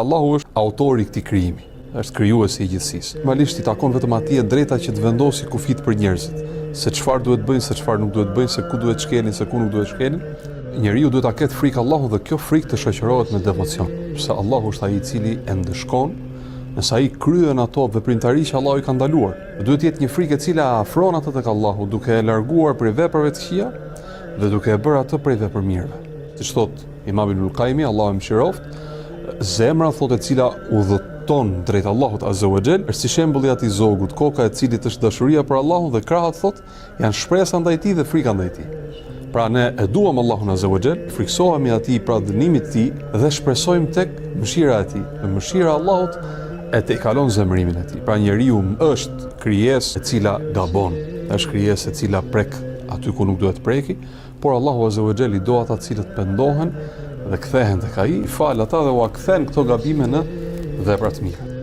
Allahu është autori i këtij krijimi, është krijuesi i gjithësisë. Normalisht i takon vetëm atij e drejta që të vendosi kufijtë për njerëzit, se çfarë duhet të bëjnë, se çfarë nuk duhet të bëjnë, se ku duhet të shkelin, se ku nuk duhet të shkelin. Njeriu duhet ta ketë frikë Allahun dhe kjo frikë të shoqërohet me devocion, sepse Allahu është ai i cili e ndëshkon nëse ai kryen ato veprimtari që Allahu i ka ndaluar. Duhet të jetë një frikë e cila e afron atë tek Allahu, duke e larguar prej veprave të këqija dhe duke e bërë atë prej vepërmirëve. Siç thotë Imam Ibnul Kajimi, Allahu e mëshiroftë, zemra thotë e cila udhëton drejt Allahut Azza wa Jall, është si shembulli i atij zogut, koka e cilit është dashuria për Allahun dhe krahët thotë janë shpresa ndaj tij dhe frika ndaj tij. Pra ne e duam Allahun Azza wa Jall, frikësohemi atij pra dënimit të tij dhe shpresojmë tek mëshira e tij. Dhe mëshira e Allahut e tejkalon zemërimin e tij. Pra njeriu është krijesë e cila gabon, është krijesë e cila prek aty ku nuk duhet të preki, Por Allahu Azza wa Jall i do ata të cilët pendohen dhe kthehen tek Ai, i fal ata dhe ua kthen këto gabime në vepra të mira.